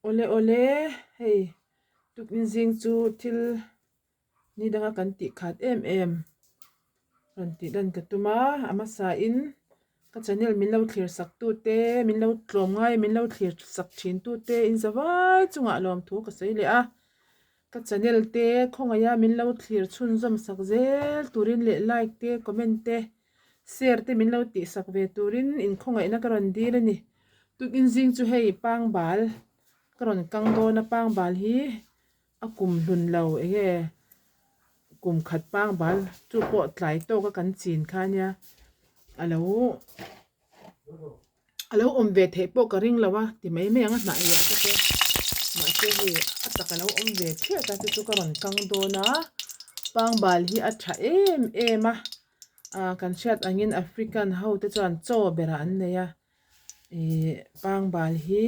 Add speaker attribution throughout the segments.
Speaker 1: Awle awle, hei tukin zing chu thil ni danga kan tih khat em em rawn tih dan ka tum a, a hmasa in ka channel min lo thlir sak tu te, min lo tlawm ngai min lo thlir sak thin tu te in zavai chungah lawmthu ka sawi leh a, ka channel te khawngaih a min lo thlir chhunzawm sak zel turin leh like te comment te share te min lo tih sak ve turin inkhawngaihna ka rawn dil a ni. Tukin zing chu hei pangbal ka rawn kang dawn a pangbal hi a kum hlun lo eng nge kum khat pangbal chu pawh tlai tawk a kan chin kha ania a lo a lo awm ve theih pawh ka ring lo a ti mai mai ang a hnah leh te te mahse hei a tak a lo awm ve chiah ta chu chu ka rawn kang dawn a pangbal hi a tha em em a ah kan hriat angin African ho te chuan chaw berah an nei a. Ihh pangbal hi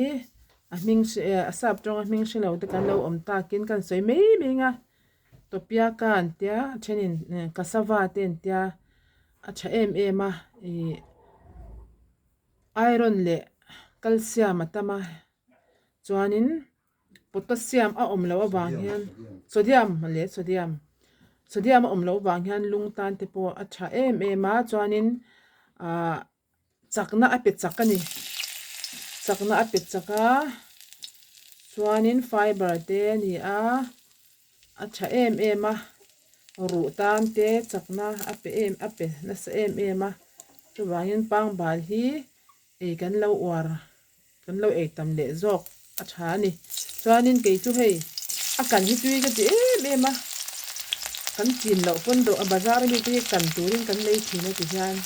Speaker 1: a hming a sap tawng a hming hre lo te kan lo awm takin kan sawi mai mai ang a topiaka an tia a thenin cassava te an tia a tha em em a ihh iron leh calcium a tam a chuanin potassium a awm loh avang hian sodium leh sodium sodium a awm loh avang hian lung tan te pawh a tha em em a chuanin ahh. Chakna a pe chak a ni. Chakna a pe chak a, chuanin fiber te a ni a, a tha em em a, ruh tan te chakna a pe em a pe nasa em em a, chuvangin pangbal hi ei kan lo uar. Kan lo ei tam leh zawk a tha a ni. Chuanin kei chu hei a kan hi tui ka ti em em a, kan chin loh pawn dawh a bazar ami te hi kan turin kan lei thin a ti hian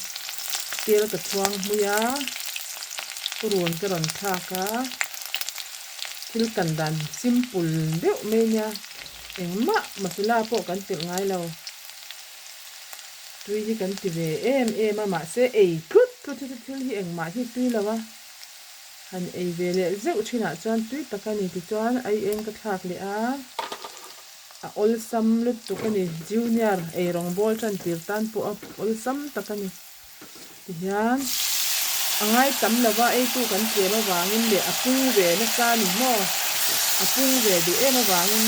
Speaker 1: tel ka chhuang hmui a, purun ka rawn thlak a, thil kan dan simple deuh mai nia engmah masala pawh kan telh ngai lo. Tui hi kan ti ve em em a mahse ei tlut tlut hi chu thil hi engmah hi tui lo a. Han ei ve leh zeuh thinah chuan tui tak a ni tichuan ai eng ka thlak leh a, a awlsam lutuk a ni junior ei rawngbawl tan tir tan pawh a awlsam tak a ni tihian a ngai tam lova eitu kan tlem avangin leh a pung ve nasa a ni maw a pung ve duh em avangin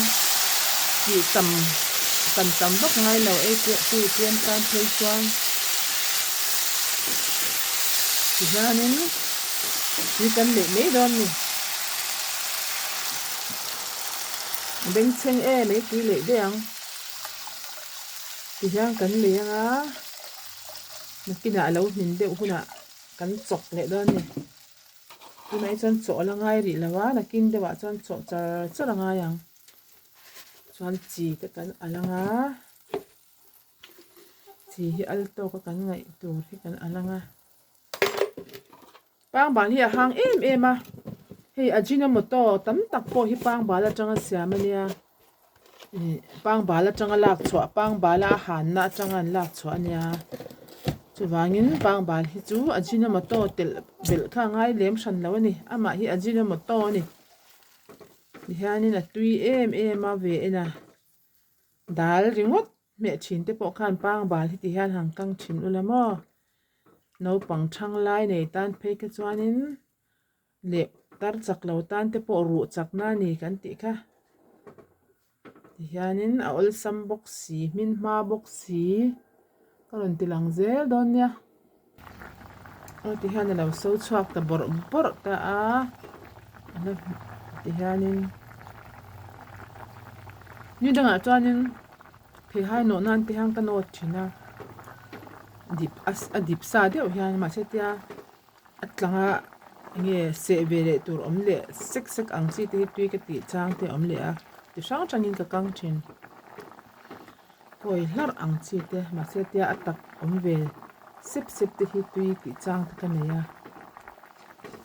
Speaker 1: tih tam kan tam vak ngai lo ei tu tlem tan phei chuan. Tihianin tui kan neih mai dawn ni. A bengchheng em mai tui leih daih ang. Tihian kan lei anga nakinah a lo hmin deuh hunah kan chawk leh dawn ni. Tunah hi chuan chawh la ngai rih lo a, nakin deuhah chuan chawh char char a ngai ang. Chuan chi te kan al anga. Chi hi al tawk a kan ngaih tur hi kan al ang a pangbal hi a hang em em a hei ajinomoto tam tak pawh hi pangbal atanga siam a nia ih pangbal atanga lak chhuah pangbal a hanna atanga an lak chhuah a nia chuvangin pangbal hi chu ajinomoto telh belh kha a ngai lem hran lo a ni amah hi ajinomoto a ni tihianin a tui em em a ve en a. Dal ringawt hmeh thin te pawh khan pangbal hi ti hian han kang thin ula maw naupang thang lai nei tan phei kha chuanin leh tar chak lo tan te pawh ruh chak na a ni kan tih kha ti hianin a awlsam bawk si hmin hma bawk si ka rawn ti lang zel dawn nia aw ti hian a lo so chhuak ta bawrh bawrh ta a ti hianin ni dangah chuanin theihai nawh nan te hian ka nawt thin a dip a dip sa deuh hian mahse tia a tlanga enge seh ve leh tur awm leh sek sek ang chi te hi tui ka tih chang te a awm leh a ti hrang hrangin ka kang thin. Kawi hlarh ang chi te mahse tia a tak awm ve sep sep te hi tui tih chang te ka nei a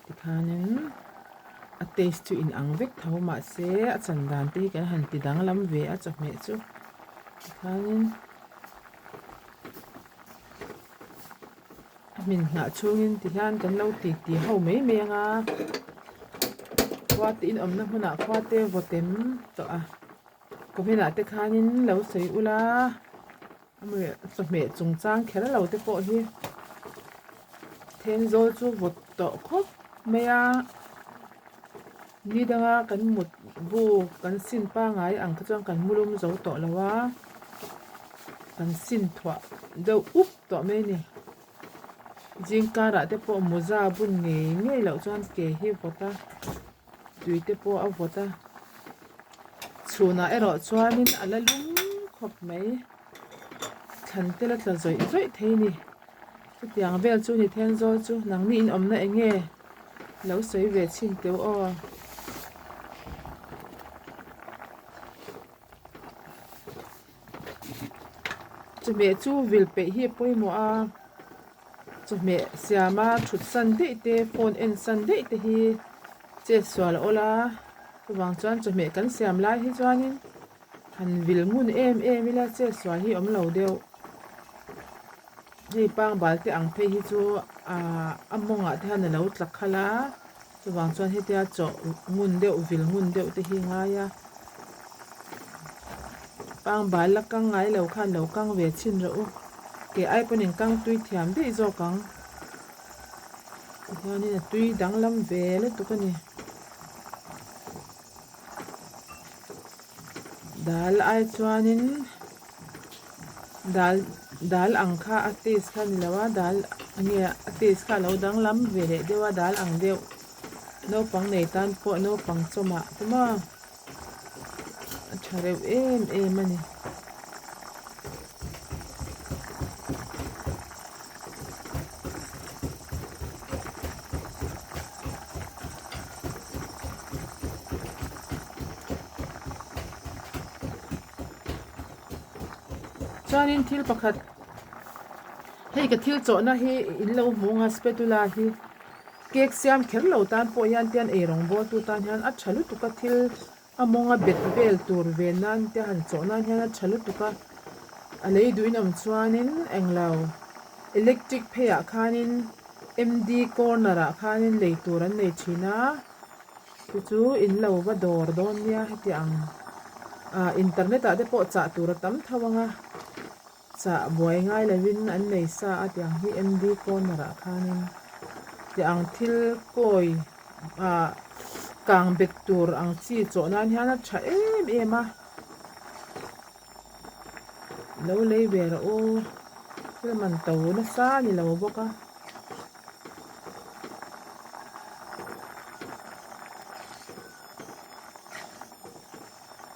Speaker 1: tikhanin a taste chu in ang vek tho mahse a chan dan te hi kan han ti danglam ve a chawhmeh chu tikhanin a hmin hnah chhungin tihian kan lo ti ti ho mai mai ang a khua te in awmna hmunah khua te vawtem tawh a. Comment ah te khanin lo sawi ula chawhmeh chungchang kher lo te pawh hi Thenzawl chu vawt tawh khawp mai a. Ni danga kan mut bu kan sin pangai ang kha chuan kan mu lum zo tawh lo a, kan sin thuah deuh up tawh mai a ni. Zing karah te pawh mawza bun ngei ngei loh chuan ke hi vawt a, tui te pawh a vawt a, chhunah erawh chuanin a la lum khawp mai. Thlan te la tla zawih zawih thei a ni. Chutiang vel chu ni Thenzawl chu nangni in awmna eng nge lo sawi ve chhin teu aw. Chawhmeh chu vil peih hi a pawimawh a, chawhmeh siama thut san daih te phone en san daih te hi chet sual a awl a, chuvang chuan chawhmeh kan siam lai hi chuanin Han vil ngun em em ila che sual hi awm lo deuh. Hei pangbal te ang phei hi chu ahh a mawngah te hian a lo tla khalh a, chuvang chuan hetia chawh ngun deuh vil ngun deuh te hi a ngai a. Pangbal la kang ngai lo khan lo kang ve chhin rawh u. Ke ai pawn in kang tui thiam daih zawk ang. Tihianin a tui danglam ve lutuk a ni. Dal ai chuanin dal dal ang kha a taste kha a ni lo a dal nge a taste kha a lo danglam ve leh deuh a dal ang deuh naupang nei tan pawh naupang chawmah te maw a tha reuh em em a ni. Chuanin thil pakhat hei ka thil chawhna hi in lo hmu ang a spatula hi cake siam kher lo tan pawh hian tian eirawng bawl tu tan hian a tha lutuk a thil a mawnga bet vel tur ve nan te han chawh nan hian a tha lutuk a a lei duhin awm chuanin englo electric pheiah khanin M_D corner ah khanin lei tur an nei thin a chu chu in lo va dawr dawn nia heti ang ah internet ah te pawh chah tur a tam tho ang a chah buai ngai lovin an nei sa a tiang hi M_D corner ah khanin tiang thil kawi ah kang bet tur ang chi chawh nan hian a tha em em a lo lei ve rawh u thil man to nasa a ni lo bawk a.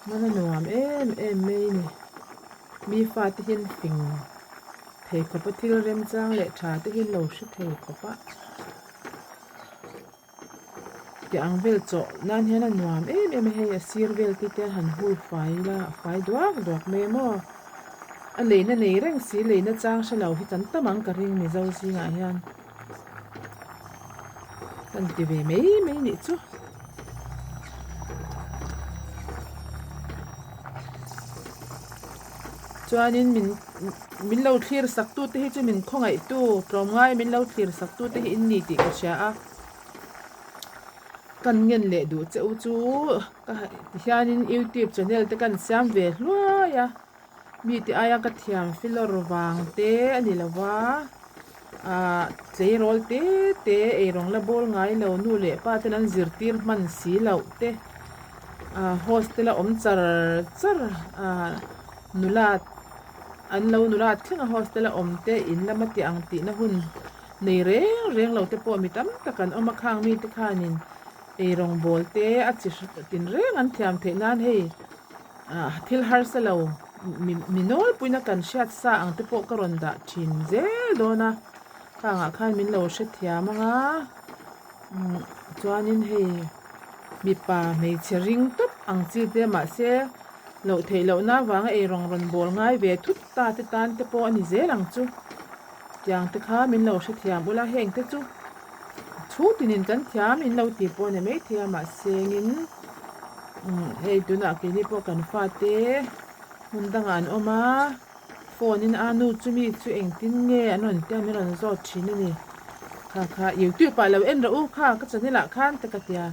Speaker 1: Hman a nuam em em mai a ni mi fate hian fing thei khawp a thil remchang leh tha te hi an lo hre thei khawp a. Tih ang vel chawh nan hian a nuam em em a hei a sir vel te te han hui fai ila a fai duak duak mai a maw a leina nei reng si leina chang hre lo hi kan tam ang ka ring mizo zingah hian kan ti ve mai mai nih chu. Chuanin min min lo thlir sak tute hi chu min khawngaihtu tlawmngai min lo thlir sak tute hi in ni tih ka hria a kan ngen leh duh che u chu ka tihianin youtube channel te kan siam ve hluai a mite aia ka thiam filawr vang te a ni lo va ah tleirawl te te eirawng la bawl ngai lo nu leh pa ten an zirtir hman si loh te ah hostel a awm char char ah nula an lo nula thleng a hostel a awm te in lama tih ang tihna hun nei reng reng lo te pawh mi tam tak an awm a khang mite khanin eirawng bawl te a chi tin reng an thiam theih nan hei ah thil harsa lo mi mi nawlpuina kan hriat sa ang te pawh ka rawn dah thin zel dawn a khangah khan min lo hrethiam ang a umm chuanin hei mipa hmeichhe ring tawp ang chi te mahse loh theih lohna avanga eirawng rawn bawl ngai ve thut ta te tan te pawh a ni zel ang chu tiang te kha min lo hrethiam ula heng te chu chhung tinin kan thiam in lo tih pawh a ni maithei a mahse engin umm hei tunah keini pawh kan fate hmun dangah an awm a phone in a nu chumi chu engtin nge an rawn tia min rawn zawt thin a ni kha kha youtube ah lo en rawh u kha ka channel ah khan te ka tia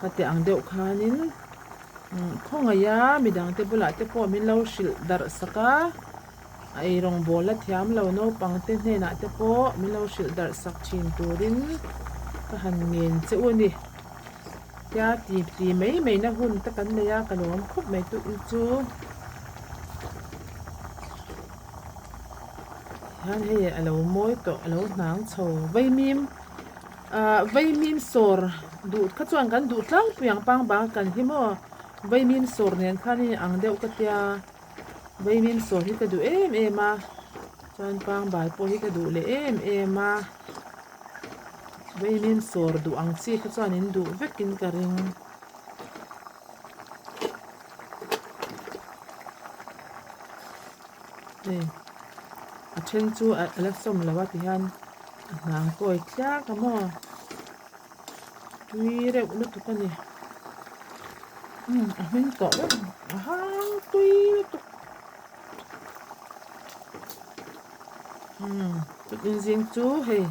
Speaker 1: ka ti ang deuh khanin umm khawngaih a midang te bulah te pawh min lo hrilh darh sak a. A eirawng bawl la thiam lo naupang te hnenah te pawh min lo hrilh darh sak thin turin ka han ngen che u a ni. Tia ti ti mai mai na hun te kan nei a ka lawm khawp mai tu chu. Hian hei a lo mawi tawh a lo hnang chho vaimim ah vaimim sawr duh kha chuan kan duh tlangpui ang pangbang kan hi maw vaimim sawr nen khan in ang deuh ka tia vaimim sawr hi ka duh em em a chuan pangbal pawh hi ka duh leh em em a vaimim sawr duh ang chi kha chuan in duh vek in ka ring. Hei a then chu a la sawm lo a tihian a hnang kawi tliak a maw tui reuh lutuk a ni umm a hming tawh reuh a hang tui lutuk umm chutin zing chu hei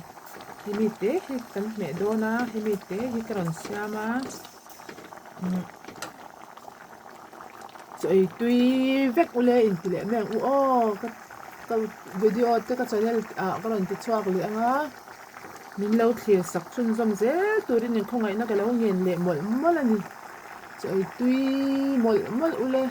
Speaker 1: hemi te hi kan hmeh dawn a hemi te hi ka rawn siam a. Chaw ei tui vek ule inti leh mai ang u aw ka ka video te ka channel ah ka rawn ti chhuak leh ang a min lo thlir sak chhunzawm zel turin inkhawngaihna ka lo ngen leh mawlh mawlh a ni chaw ei tui mawlh mawlh ule.